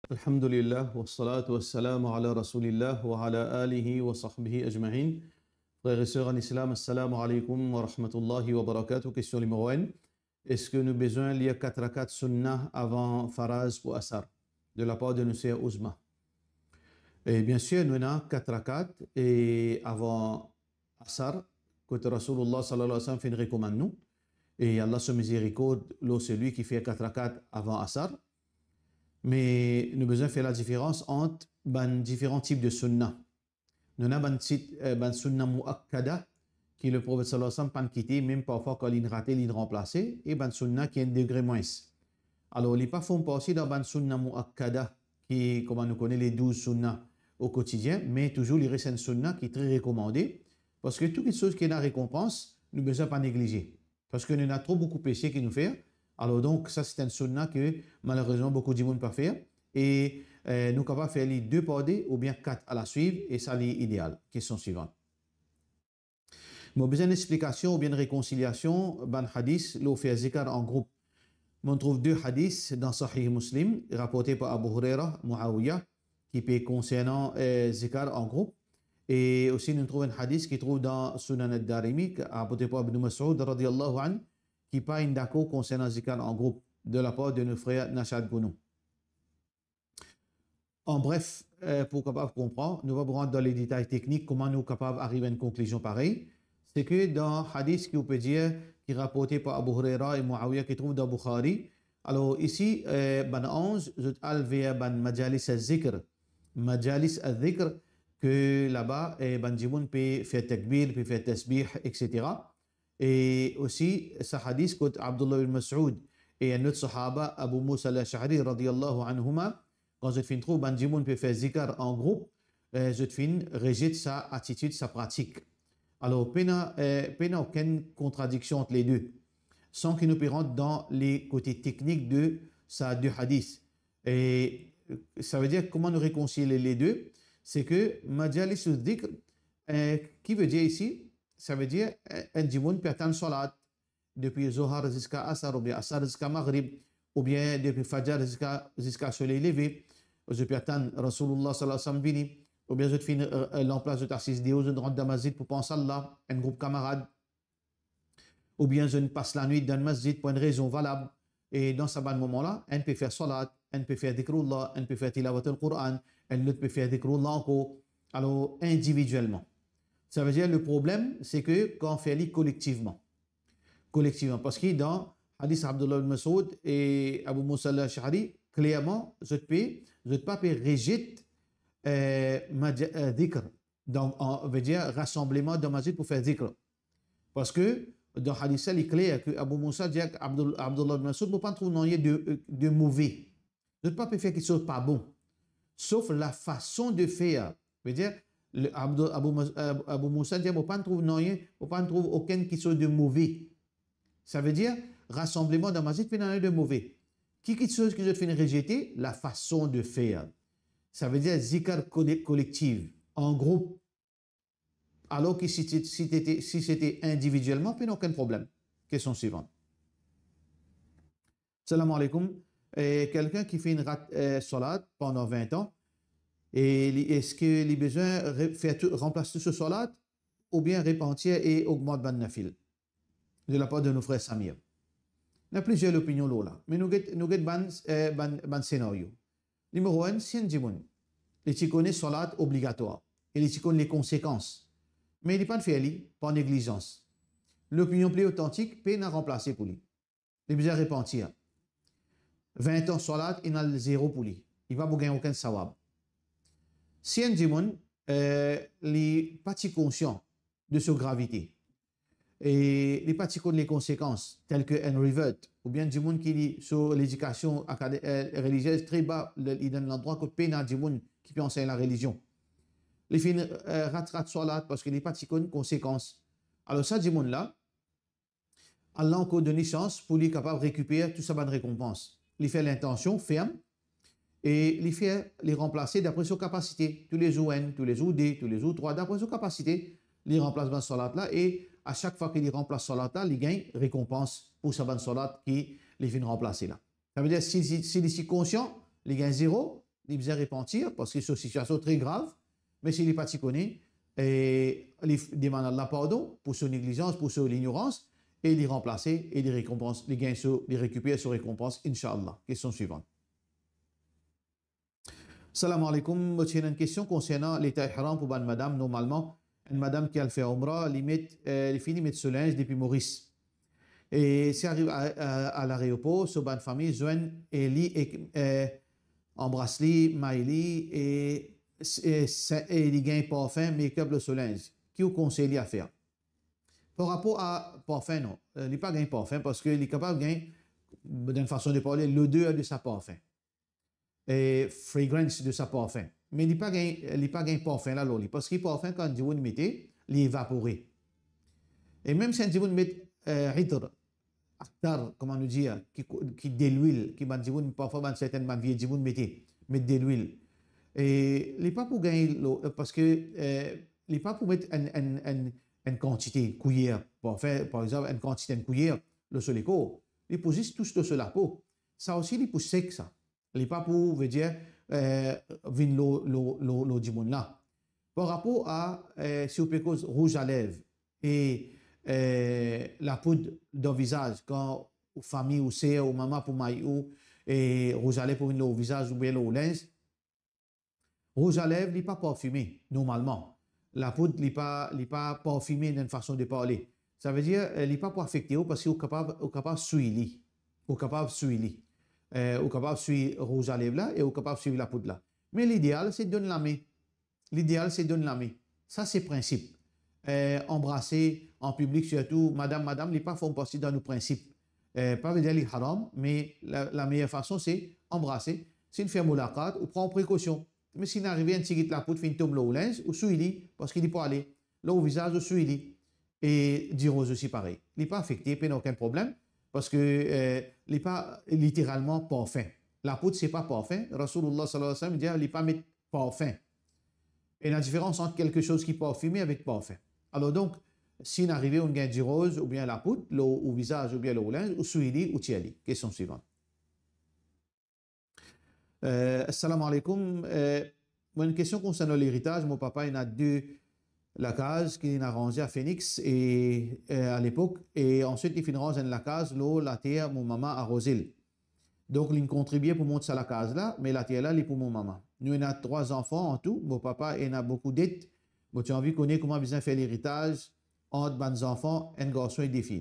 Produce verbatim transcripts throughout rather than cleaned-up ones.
Alhamdulillah, wassalatu wassalamu ala Rasoulillah wa ala alihi wa sahbihi ajmain. Frer e ser an Islam, assalamu alaikum wa rahmatullahi wa barakatuh. Kestion nimero enn, eski nou bizin lir kat rakat sunna avan faraz pou asar, de lapar de nou ser Uzma? E biensir, nou ena kat rakat e avan asar, kot Rasoulillah sallallahu alayhi wa sallam finn rekomann nou, e Allah so mizerikord lor selwi ki fer kat rakat avan asar. Me nou bizin fer ladiferans ant bann diferan tip de sunna. Nou ena bann tit, eh, bann sunna muakkada, ki Leprofet sallallahu alayhi wa sallam pa'nn kite, mem parfwa kan linn rate, linn ranplase, e bann sunna ki enn degre mwins. Alor, li pa form parti dan bann sunna muakkada, ki, kouma nou kone, le douz sunna o kotidien, me touzour li res enn sunna ki tre rekomande, parski tou kiksoz ki ena rekonpans, nou bizin pa neglize. Parski nou ena tro boukou pese ki nou fer. Alor donk, sa se enn sunna ke malerezman boukou dimoun pa fer. E, eh, nou kapav fer li de par de oubien kat alaswiv, e sa li ideal. Kestion swivan. Mo bizin enn explikasion oubien enn rekonsiliasion bann hadis lor fer zikar an group. Mo trouv de hadis dan Sahih Muslim, raporte par Abu Hurairah, Muawiya, ki pe konsernan, eh, zikar an group. E osi nou trouv enn hadis ki trouv dan Sunan ad-Darimi, raporte par Ibn Mas'ud radiyallahu anhu, ki pa inn dakor konsernan zikar an group, de lapar de nou frer Nashad Gounou. An bref, eh, pou kapav konpran, nou pa pou rant dan le detay teknik, kouma nou kapav ariv enn konklizion parey, se ke dan hadis ki ou pe dir, ki raporte par Abu Hurairah e Muawiya ki trouv dan Bukhari, alor isi, eh, bann anz, zot al ver bann majalis az-zikr. Majalis az-zikr, ke laba, eh, bann dimoun pe fer takbir, pe fer tasbih, et cetera. E osi, sa hadis kot Abdullah bin Mas'ud e enn lot sahaba, Abu Musa al-Ash'ari, radiyallahu anhuma, kan zot finn trouv bann dimoun pe fer zikar an group, eh, zot finn rezet sa atitid, sa pratik. Alor, pena, eh, pena okenn kontradiksion ant le de, san ki nou pe rant dan le kote teknik de sa de hadis. E, eh, savedir, kouma nou rekonsilie le de, se ke majalis az-zikr, eh, ki vedir isi, savedir, eh, enn dimoun pe atann salat, depi Zohar ziska Asar, oubien Asar ziska Maghrib, oubien depi Fajar ziska, ziska soley leve, zot pe atann Rasoulillah sallallahu alayhi wa sallam vini, oubien zot finn, eh, eh, lanplas zot asiz deor, zot rant dan masjid pou pran salla, enn group kamarad, oubien zot pas lanwit dan masjid pou enn rezon valab, e dan sa bann moman la, enn pe fer salat, enn pe fer zikrullah, enn pe fer tilawatul Quran, enn lot pe fer zikrullah ankor, alor individielman. Savedir, le problem, se ke kan fer li kolektivman. Kolektivman, parski dan hadis Abdullah bin Mas'ud e Abu Musa al-Ash'ari, klerman, zot pe, zot pa pe rezet, eh, maja-, eh, zikr. Donk, an, vedir rasanbleman dan masjid pou fer zikr. Parski dan hadis la, li kler ke Abu Musa dir Abdul-, Abdullah bin Mas'ud, mo pa trouv nanye de, de move. Zot pa pe fer kiksoz pa bon. Sof la fason de fer. Vedir, le Abdu-, Abu Mas-, Abu Musa dir, mo pa trouv nanye, mo pa trouv okenn kiksoz de move. Savedir, rasanbleman dan masjid, pena nanye de move. Ki kiksoz ki zot finn rezete? La fason de fer. Savedir, zikar kole-, kolektiv, an group. Alor ki si ti, si ti ete, si ti ete individielman, pena okenn problem. Kestion swivan. Salam aleykoum. Eh, kelkenn ki finn rat, eh, salat pandan vin an, e li, eski li bizin re-, fer tou, ranplas tou so salat, oubien repantir e ogmant bann nafil? De lapar de nou frer Samir. Ena plizier lopinion lor la, me nou get, nou get bann, eh, bann, bann senario. Nimero enn, si enn dimoun, li ti kone salat obligatwar, e li ti konn le konsekans, me li pa'nn fer li par neglizans, lopinion pli otantik, pena ranplase pou li. Li bizin repantir. Vin an salat, inn al zero pou li. Li pa pou gagn okenn sawab. Si enn dimoun, eh, li pa ti konsian de so gravite, e li pa ti konn le konsekans, tel ke enn revert, oubien dimoun ki li, so ledikasion akade-, eh, reliziez tre ba, li dan landrwa kot pena dimoun ki pe ansegn larelizion. Li finn, eh, rat, rat salat parski li pa ti konn konsekans. Alor sa dimoun la, Allah ankor donn li sans pou li kapav rekiper tou sa bann rekonpans. Li fer lintansion ferm e li fer, li ranplase dapre so kapasite. Toulezour enn, toulezour de, toulezour trwa, dapre so kapasite, li ranplas bann salat la e a sak fwa ki li ranplas salat la, li gagn rekonpans pou sa bann salat ki li finn ranplase la. Savedir, si, si, si li ti konsian, li gagn zero, li bizin repantir, parski so sitiasion tre grav, me si li pa ti kone, e li f-, demann Allah pardon pou so neglizans, pou so lignorans, e li ranplase, e li rekonpans, li gagn so, li rekiper so rekonpans, inshallah. Kestion swivan. Salam alaikum, mo ti ena enn kestion konsernan leta ihram pou bann madam. Normalman, enn madam ki al fer Umra, li met, eh, li fini met so linz depi Moris. E si ariv a, a, a laeropor, so bann fami zwenn e li ek, eh, anbras li, may li, e, e, e li gagn parfin, make-up lor so linz. Ki ou konsey li a fer? Par rapor a parfin, non. Eh, li pa gagn parfin parski li kapav gagn, dan enn fason de parle, loder de sa parfin. E fragrance de sa parfin. Me li pa gagn, li pa gagn parfin la lor li. Parski parfin, kan dimoun mete, li evapore. E mem si enn dimoun met, eh, itr, attar, kouma nou dir, ki, ki delwil, ki bann dimoun, parfwa bann sertenn bann vie dimoun mete, met delwil. E li pa pou gagn lo-, parski, eh, li pa pou met enn, enn, enn, enn kantite kouyer, parfin, par exanp, enn kantite enn kouyer lor so lekor. Li pou zis tous lor so lapo. Sa osi, li pou sek sa. Li pa pou, vedir, eh, vinn lor, lor, lor, lor dimoun la. Par rapor a, eh, si ou pe koz rouge à lèvres e, eh, lapoud dan vizaz, kan ou fami, ou ser, ou mama pou may ou, e rouge à lèvres pou vinn lor vizaz oubien lor linz, rouge à lèvres, li pa parfime, normalman. Lapoud, li pa, li pa parfime dan enn fason de parle. Savedir, eh, li pa pou afekte ou parski ou kapav, ou kapav swiy li. Ou kapav swiy li. Eh, ou kapav swiy rouge à lèvres la e ou kapav swiy lapoud la. Me lideal, se donn lame. Lideal, se donn lame. Sa, se prinsip. Eh, anbrase an piblik, sirtou madam, madam, li pa form parti dan nou prinsip. Eh, pa vedir li haram, me la, la meyer fason, se anbrase. Si nou fer mulakat, ou pran prekosion. Me si inn arive enn tigit lapoud finn tom lor ou linz, ou swiy li, parski li pou ale. Lor ou vizaz, ou swiy li. E diroz osi parey. Li pa afekte, pena okenn problem, parski, eh, li pa literalman parfin. Lapoud, se pa parfin. Rasoulillah sallallahu alayhi wa sallam dir, li pa met parfin. Ena diferans ant kelke soz ki parfime avek parfin. Alor donk, si inn arive ou gagn diroz oubien lapoud lor ou vizaz oubien lor ou linz, ou swiy li, ou tir li. Kestion swivan. Eh, assalamu alaikum. Eh, mo enn kestion konsernan leritaz. Mo papa ena de lakaz ki linn aranze a Phoenix e, eh, a lepok, e answit li finn ranz enn lakaz lor later mo mama a Rose Hill. Donk, linn kontribie pou mont sa lakaz la, me later la, li pou mo mama. Nou ena trwa zanfan antou, mo papa ena boukou det. Mo ti anvi kone kouma bizin fer leritaz ant bann zanfan, enn garson e de fi.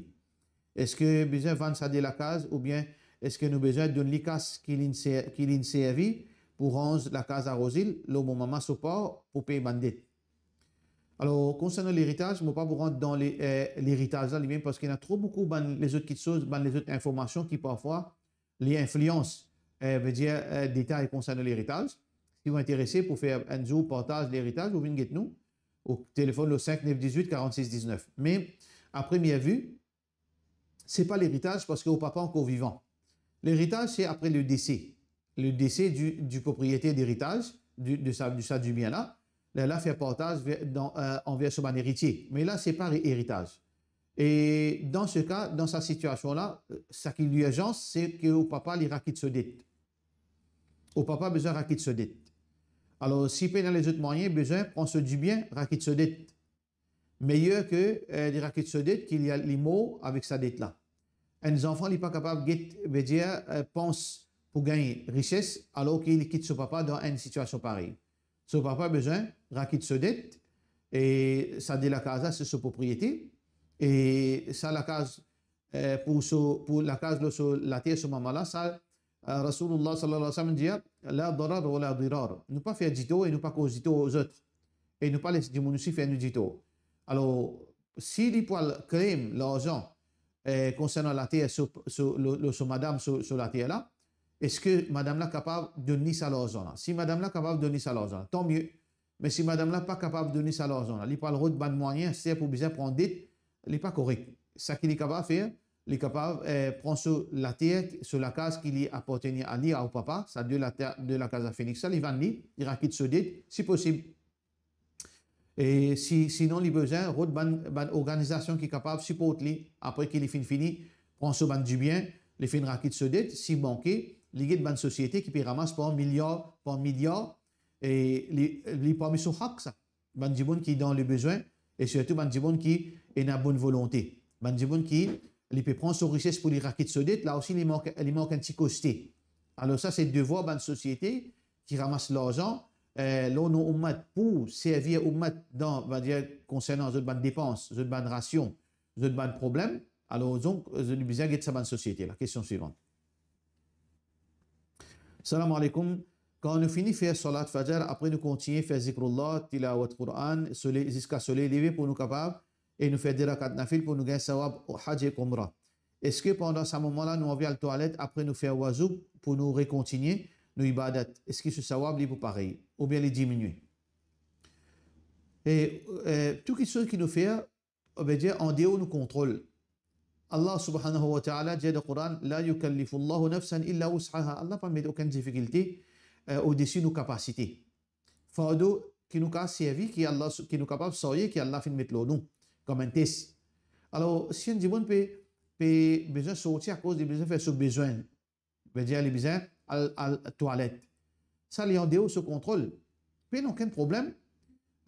Eski bizin vann sa de lakaz oubien eski nou bizin donn li kas ki linn ser-, ki linn servi pou ranz lakaz a Rose Hill lor mo mama so par pou pey bann det? Alor, konsernan leritaz, mo pa pou rant dan le-, eh, leritaz la limem, parski ena tro boukou bann lezot kitsoz, bann lezot informasion ki parfwa li inflians, eh, vedir, eh, detay konsernan leritaz. Si ou interese pou fer enn zour partaz leritaz, ou vinn get nou, ou telefonn lor sink nef diz-wit karant-sis diznef. Me, a premie vi, se pa leritaz parski ou papa ankor vivan. Leritaz, se apre le dese. Le dese di, di propriyeter deritaz, di, de sa, di sa dibien la, lerla fer partaz ver, dan, eh, anver so bann eritie. Me la, se pa re-, eritaz. E dan se ka, dan sa sitiasion la, sa ki lirzans, se ki ou papa, li rakit so det. Ou papa bizin rakit so det. Alor, si pena lezot mwayin, bizin pran so dibien, rakit so det. Meyer ki, eh, li rakit so det, ki li, li mor avek sa det la. Enn zanfan, li pa kapav get, vedir, eh, pans pou gagn rises, alor ki li kit so papa dan enn sitiasion parey. So papa bizin rakit so det, e sa de lakaz la, se so propriete, e sa lakaz, eh, pou so, pou lakaz lor so later so mama la, sa, eh, Rasoulillah sallallahu alayhi wa sallam dir, "La darar wa la dirar." Nou pa fer ditor e nou pa koz ditor zot. E nou pa les dimoun osi fer nou ditor. Alor, si li pou al claim larzan, eh, konsernan later so, so, lor, lor so madam so, so later la, eski madam la kapav donn li sa larzan la? Si madam la kapav donn li sa larzan la, tanmie. Me si madam la pa kapav donn li sa larzan la, li pou al rod bann mwayin, se pou bizin pran det, li pa korek. Sa ki li kapav fer, li kapav, eh, pran so later, so lakaz ki li apartenir a li, a ou papa, sa de later, de lakaz a Phoenix la, li vann li, li rakit so det, si posib. E si, sinon, li bizin rod bann, bann organizasion ki kapav siport li, apre ki li finn fini pran so bann dibien, li finn rakit so det, si manke, li get bann sosiete ki pe ramas par miliar, par miliar, e li, li parmi so hak sa. Bann dimoun ki dan lebezwin, e sirtou bann dimoun ki ena bonn volonte. Bann dimoun ki li pe pran so rises pou li rakit so det, la osi li mank, li mank enn ti koste. Alor sa, se devwar bann sosiete ki ramas larzan, eh, lor nou ummat pou servi ummat dan, va dir, konsernan zot bann depans, zot bann rasion, zot bann problem. Alor, donk, zot bizin get sa bann sosiete la. Kestion swivan. Salam alaikum. Kan nou fini fer salat Fajr, apre nou kontigne fer zikrullah, tilawat Quran, sole-, ziska soley leve pou nou kapav, e nou fer de rakat nafil pou nou gagn sawab Haj ek Umra. Eski pandan sa moman la, nou anvi al twalet, apre nou fer wazou pou nou rekontigne nou ibadat? Eski so sawab li pou parey, oubien li diminie? E, e, tou kiksoz ki nou fer, on va dir, andeor nou kontrol. Allah subhanahu wa ta'ala dir dan Quran, "La yukallifullahu nafsan illa wus'aha." Allah pa met okenn difikilte, eh, odesi nou kapasite. Fardo ki nou kapav servi, ki Allah, ki nou kapav sarye, ki Allah finn met lor nou, kom enn tes. Alor, si enn dimoun pe, pe bizin sorti akoz li bizin fer so bezwin, vedir li bizin al, al twalet. Sa li andeor so kontrol. Pena okenn problem.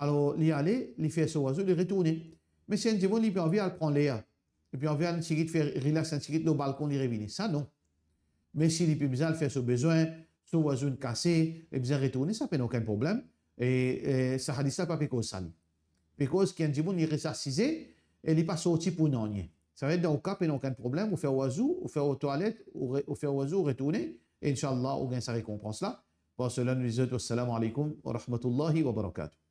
Alor, li ale, li fer so wazou, li retourne. Me si enn dimoun, li pe anvi al pran ler, li pe anvi al enn tigit fer relax, enn tigit lor balkon, li revini. Sa non. Me si li pe bizin al fer so bezwin, so wazou inn kase, li bizin retourne, sa pena okenn problem. E, e sa hadis la pa pe koz sa li. Pe koz ki enn dimoun, li res asize, e li pa sorti pou nanye. Sa ve dir, dan ou ka, pena okenn problem, ou fer wazou, ou fer twalet, ou re-, ou fer wazou, ou retourne, e inshallah, ou gagn sa rekonpans la. Par sela, nou dir zot, wassalamu alaikum wa rahmatullahi wa barakatuh.